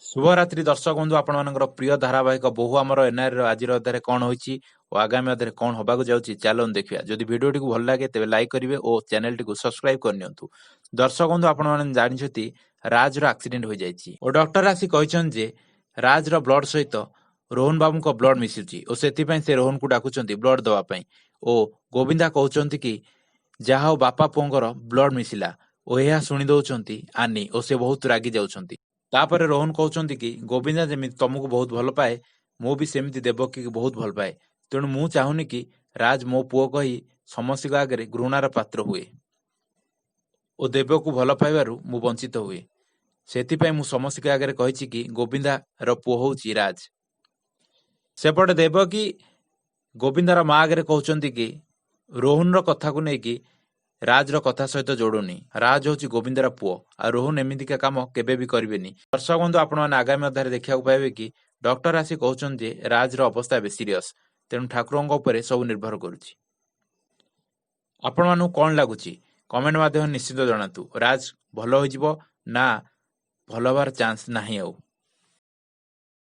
ଶୁଭରାତ୍ରି ଦର୍ଶକ ବନ୍ଧୁ, ଆପଣମାନଙ୍କର ପ୍ରିୟ ଧାରାବାହିକ ବୋହୂ ଆମର ଏନ୍ଆର୍ର ଆଜିର ଅଧ୍ୟାୟରେ କ'ଣ ହୋଇଛି ଓ ଆଗାମୀ ଅଧ୍ୟାୟରେ କ'ଣ ହେବାକୁ ଯାଉଛି, ଚାଲନ୍ତୁ ଦେଖିବା। ଯଦି ଭିଡ଼ିଓଟିକୁ ଭଲ ଲାଗେ ତେବେ ଲାଇକ୍ କରିବେ ଓ ଚ୍ୟାନେଲଟିକୁ ସବସ୍କ୍ରାଇବ୍ କରିନିଅନ୍ତୁ। ଦର୍ଶକ ବନ୍ଧୁ, ଆପଣମାନେ ଜାଣିଛନ୍ତି ରାଜର ଆକ୍ସିଡେଣ୍ଟ ହୋଇଯାଇଛି ଓ ଡକ୍ଟର ଆସି କହିଛନ୍ତି ଯେ ରାଜର ବ୍ଲଡ ସହିତ ରୋହନ ବାବୁଙ୍କ ବ୍ଲଡ ମିଶୁଛି ଓ ସେଥିପାଇଁ ସେ ରୋହନକୁ ଡାକୁଛନ୍ତି ବ୍ଲଡ ଦେବା ପାଇଁ। ଓ ଗୋବିନ୍ଦା କହୁଛନ୍ତି କି ଯାହା ହଉ ବାପା ପୁଅଙ୍କର ବ୍ଲଡ ମିଶିଲା, ଓ ଏହା ଶୁଣି ଦଉଛନ୍ତି ଆନି ଓ ସେ ବହୁତ ରାଗି ଯାଉଛନ୍ତି। ତାପରେ ରୋହନ କହୁଛନ୍ତି କି ଗୋବିନ୍ଦା ଯେମିତି ତମକୁ ବହୁତ ଭଲ ପାଏ, ମୁଁ ବି ସେମିତି ଦେବକୀକୁ ବହୁତ ଭଲ ପାଏ। ତେଣୁ ମୁଁ ଚାହୁଁନି କି ରାଜ ମୋ ପୁଅ କହି ସମସ୍ତଙ୍କ ଆଗରେ ଘୃଣାର ପାତ୍ର ହୁଏ ଓ ଦେବକୁ ଭଲ ପାଇବାରୁ ମୁଁ ବଞ୍ଚିତ ହୁଏ। ସେଥିପାଇଁ ମୁଁ ସମସ୍ତଙ୍କ ଆଗରେ କହିଛି କି ଗୋବିନ୍ଦାର ପୁଅ ହେଉଛି ରାଜ। ସେପଟେ ଦେବକୀ ଗୋବିନ୍ଦାର ମା ଆଗରେ କହୁଛନ୍ତି କି ରୋହନର କଥାକୁ ନେଇକି ରାଜର କଥା ସହିତ ଯୋଡୁନି, ରାଜ ହେଉଛି ଗୋବିନ୍ଦର ପୁଅ ଆଉ ରୋହନ ଏମିତିକା କାମ କେବେ ବି କରିବେନି। ଦର୍ଶକ ବନ୍ଧୁ, ଆପଣମାନେ ଆଗାମୀ ଅଧ୍ୟାୟରେ ଦେଖିବାକୁ ପାଇବେ କି ଡକ୍ଟର ଆସି କହୁଛନ୍ତି ଯେ ରାଜର ଅବସ୍ଥା ଏବେ ସିରିୟସ୍, ତେଣୁ ଠାକୁରଙ୍କ ଉପରେ ସବୁ ନିର୍ଭର କରୁଛି। ଆପଣମାନଙ୍କୁ କ'ଣ ଲାଗୁଛି କମେଣ୍ଟ ମାଧ୍ୟମରେ ନିଶ୍ଚିତ ଜଣାନ୍ତୁ। ରାଜ ଭଲ ହୋଇଯିବ ନା ଭଲ ହେବାର ଚାନ୍ସ ନାହିଁ ଆଉ?